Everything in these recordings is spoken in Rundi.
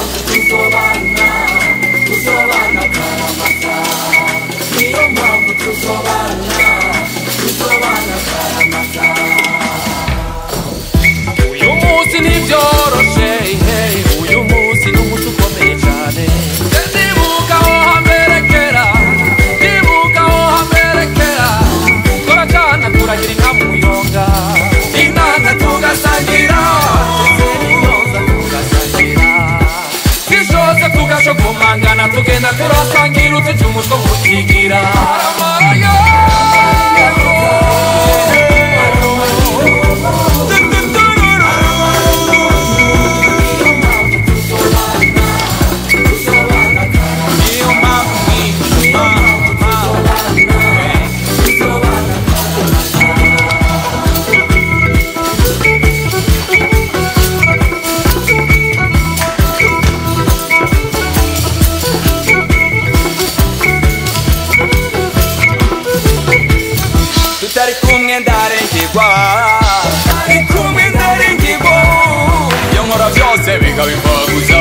mpamvu tuzobana, tuzobana karamata. Niyo mpamvu tuzobana, tuzobana karamata. Uyu munsi ntibyoroshe, uyu munsi ni umunsi ukomeye cyane. Ndibuka aho hamberekera, ndibuka aho hamberekera. Turacana turagira inka mu yonga, inanga tugasangira, n'inyoza tugasangira. Twishose tugashokomangana, tugenda turasangira utuje umutwe mutigira. Tutari kumwe ndarengirwa, tutari kumwe ndarengirwa. Iyo nkora byose bikabimfaguza.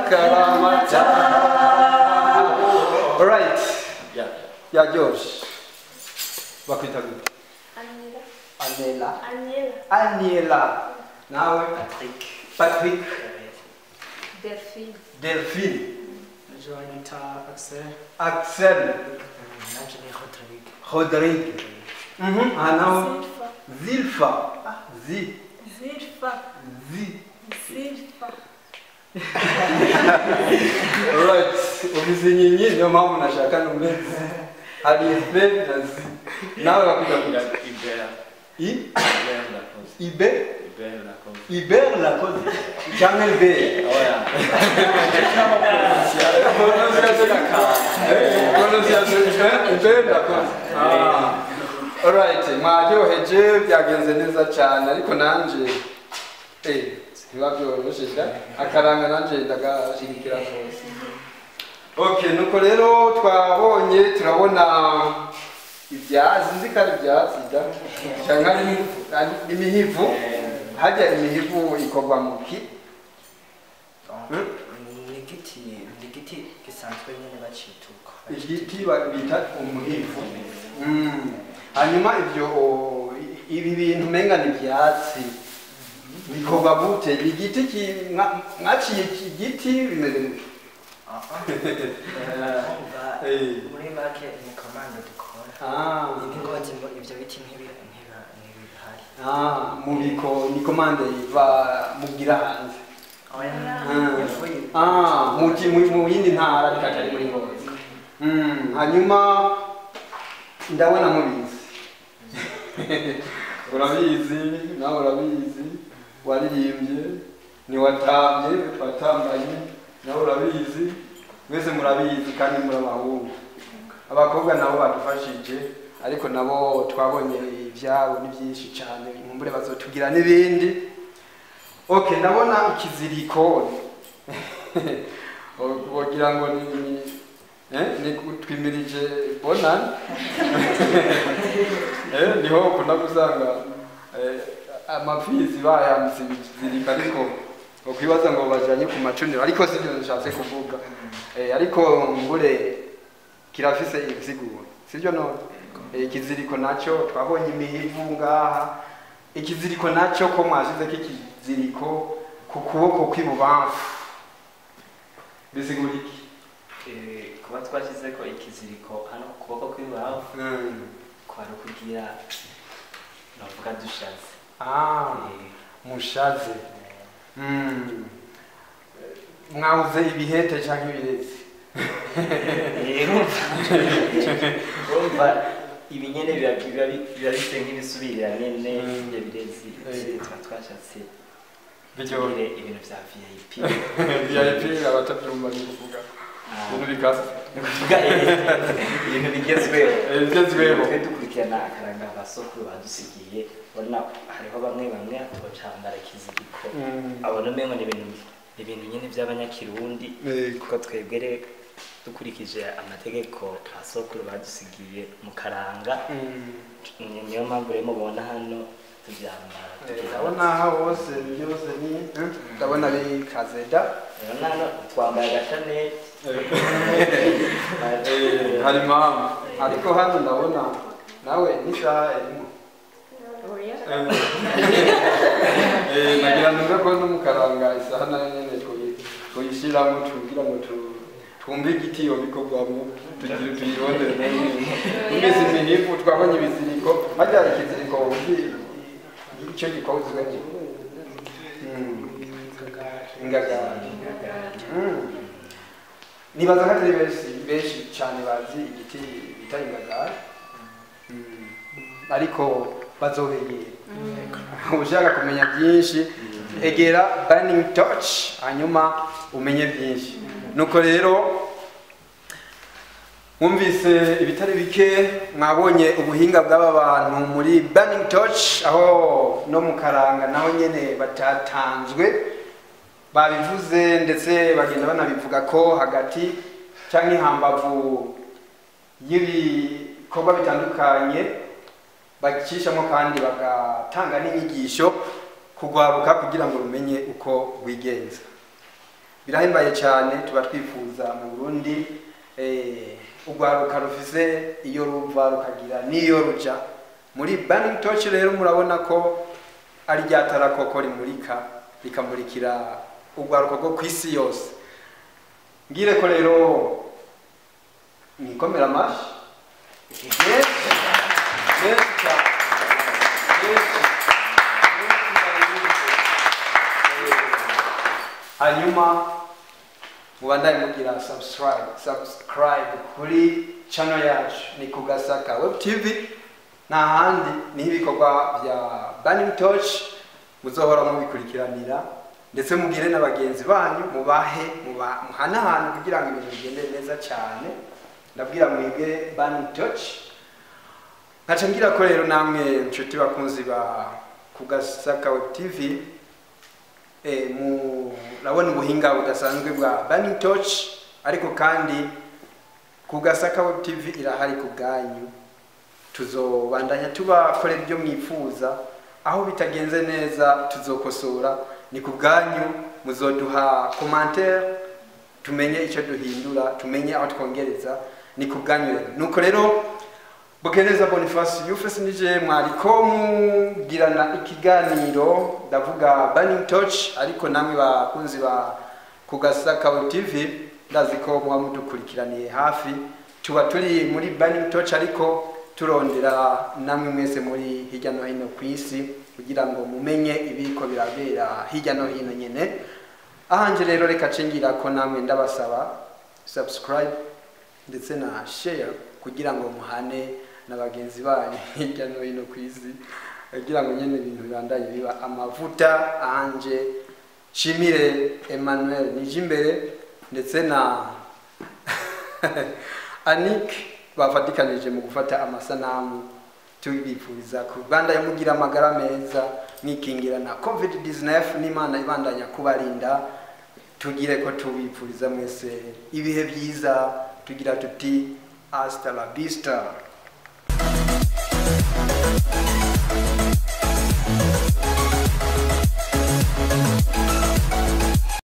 Karamata. All right. Yeah. Yeah, Josh. Bakwita gute? Aniela. Anela. Aniela. Aniela. Nawe? Patrick. Patrick. Delphine. Delphine. Joanita Axel. Axel. Nanje ni Rodrigue. Rodrigue. Mhm. Ah, nawe? Zilfa. Zilfa. Zi. Zilfa. Zi. Zilfa. Alright, ubizi nyinyi niyo mpamvu nashaka numve hari B na Z. Nawe bakwita gute? Iber. I? Iber Lacoste. Ibe? Iber Lacoste. Iber Lacoste. Cyangwa B. Oya. Pronunciation Iber Lacoste. Ah. Alright, mwaryoheje byagenze neza cyane ariko nanje biba byoroshe da akaranga nanje ndagashigikira rwose. Okay, nuko rero twabonye turabona ibyatsi, nzi ko ari ibyatsi da cyangwa ari imihivu. Hajya imihivu ikorwa mu ki? Ni igiti gisanzwe nyine bacituka. Igiti bita umuhivu. Hanyuma ibyo ibi bintu umenga ni ibyatsi bikorwa gute? Igiti mwaciye igiti bimeze gute? Muri make ni commande dukora. Ingozi ibyo biti ntibihari. Mubiko ni commande iva mugira hanze. Mu yindi ntara ariko atari muri Ngozi. Hanyuma ndabona mubizi. Urabizi, nawe urabizi, waririmbye, ni watambye, twatambanye, nawe urabizi, mwese murabizi kandi murabahungu. Abakobwa nabo badufashije, ariko nabo twabonye ibyabo ni byinshi cyane, inkumbure bazotugira n'ibindi. Okay, ndabona ikiziriko. Wogira ngo ni ni twimirije bonan. Niho ukunda gusanga amafizi bayambitse ibiziriko, ariko ukwibaza ngo bajanye ku macuniro, ariko sibyo nshatse kuvuga. Ariko ngure kirafise insiguro, sibyo none? Ikiziriko nacyo twabonye imihivu ngaha. Ikiziriko nacyo ko mwashize k'ikiziriko ku kuboko kw'ibubamfu bisigura iki? Kuba twashize ko ikiziriko hano ku kuboko kw'ibubamfu kwari kugira navuga dushaze. Mushaze. Mwabuze ibihete canke ibirezi? Urumva ibi nyene biba bise nk'ibisubirira nyene ibyo birezi tuba twashatse bitugire ibintu vya VIP. VIP abatavyumva ni kuvuga ibintu bikase, ni kuvuga ibintu bigezweho. Bigezweho. Twe dukurikirana akaranga abasokuru badusigiye, ubona hariho bamwe bamwe tubacambara ikiziriko, abona umengo ni ibintu nyene vy'abanyakirundi, kuko twebwe rero dukurikije amategeko asokuru badusigiye mu karanga, niyo mpamvu rero mubona hano tuvyambara. Ndabona aha hose byose ni ndabona bikaze da. Ndabona hano twambaye agashaneti. Hari mama, ariko hano ndabona nawe n'isaha irimo. Nagira numve ko no mu karanga isaha nayo nyene tuyishiramo tugira ngo twumve igiti yo bikorwamo, tugire tuyibonere. Twumvise imihivu, twabonye ibiziriko, hajya ikiziriko icyo gikozwe ni ingagari. Nibaza ko atari benshi cyane bazi igiti bita ingagari, ariko bazobegera. Ushaka kumenya byinshi egera Burning Torch hanyuma umenye byinshi. Nuko rero mwumvise ibitari bike, mwabonye ubuhinga bw'aba bantu muri Burning Torch, aho no mu karanga naho nyene batatanzwe babivuze, ndetse bagenda banabivuga ko hagati canke hambavu y'ibikorwa bitandukanye bakishamo kandi bagatanga n'inyigisho kugwaruka kugira ngo rumenye uko rwigenza. Birahimbaye cyane, tuba twifuza mu Burundi ugwaruka rufise iyo ruva rukagira n'iyo ruja. Muri Burning Torch rero murabona ko ari ryatara koko rimurika rikamurikira ugwaruka rwo kw'isi yose. Ngire ko rero nikomera amashi hanyuma mubandanye mugira subscribe kuri channel yacu ni Kugasaka Web TV, nta handi niho ibikorwa bya Burning Torch muzohora mubikurikiranira, ndetse mugire na bagenzi banyu mubahe muhanahane kugira ngo ibintu bigende neza cyane. Ndabwira mwige Burning Torch. Nkaca ngira ko rero namwe nshuti bakunzi ba Kugasaka Web TV, murabona ubuhinga budasanzwe bwa Burning Torch Ariko kandi ku Gasaka Web TV irahari ku bwanyu, tuzobandanya tubakorera ibyo mwifuza. Aho bitagenze neza tuzokosora, ni ku bwanyu. Muzoduha commentaire tumenye icyo duhindura, tumenye aho twongereza, ni ku bwanyu rero. Nuko rero Bukeneza Boniface Yufesi nije mwariko mugirana ikiganiro, ndavuga Burning Torch, ariko namwe bakunzi ba ku Gasaka Web TV ndazi ko muba mudukurikiraniye hafi. Tuba turi muri Burning Torch ariko turondera namwe mwese muri hirya no hino ku isi kugira ngo mumenye ibiko birabera hirya no hino nyene. Ahanje rero reka cengira ko namwe ndabasaba subscribe ndetse na share kugira ngo muhane na bagenzi banyu hirya no hino ku isi, kugira ngo nyene ibintu bibandanye biba amavuta. Ahanje nshimire Emmanuel Nijimbere ndetse na Anik bafatikanije mu gufata amasanamu. Tubifuriza kubandanya mugira amagara meza, mwikingira na COVID-19, n'Imana ibandanya kubarinda. Tugire ko tubifuriza mwese ibihe byiza, tugira tuti hasta la vista.